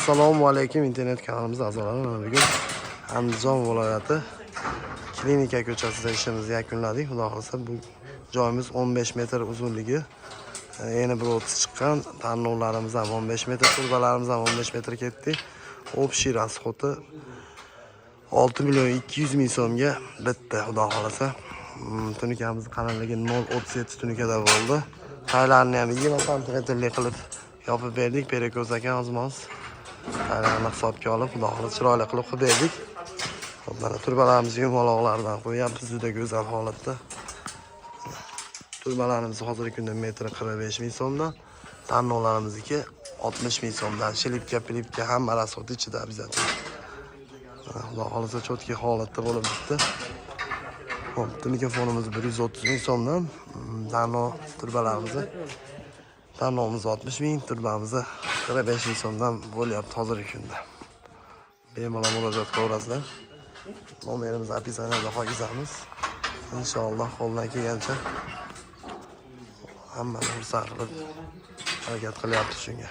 Assalomu alaykum, internet kanalimiz a'zolari. Mana bugun Andijon viloyati Klinika ko'chasida ishimizni yakunladik. Xudo xohlasa, bu joyimiz 15 metr uzunligi, eni 1,30 chiqqan. Tarnovlarimiz ham 15 metr, turbalarimiz ham 15 metr ketdi. Общий расход i 6 million 200 ming so'mga bitdi, xudo xohlasa. Tunikamiz qalinligi 0,37 tunikada bo'ldi. Taylarni ham 20 santimetrlik qilib yopib berdik. Перекос ekan ozmoz. Taylarni hisobga olib, xudo xohlasa, chiroyli qilib qilib berdik. Xo'p, mana turbalarimizni yumaloqlardan qo'yyapmiz, juda go'zal holatda. Turbalarimiz hozirgi kunda metri 45 ming so'mdan, tarnovlarimizniki 60 ming so'mdan. Шлипка, плитка, hamma расход ichida обязательно. Mana, xudo xohlasa, чёткий holatda bo'lib bitdi. Xo'p, mikrofonimiz 130 ming so'mdan, tarnov turbalarimizni, tarnovimiz 60 ming, turbamizni 45 ming so'mdan bo'lyapti hozirgi kunda. Bemalol murojaat qilaverasizlar. Nomerimizni описание da qo'yamiz. Inshaalloh, qo'ldan kelgancha hammani xursand qilib harakat qilyapmiz shunga.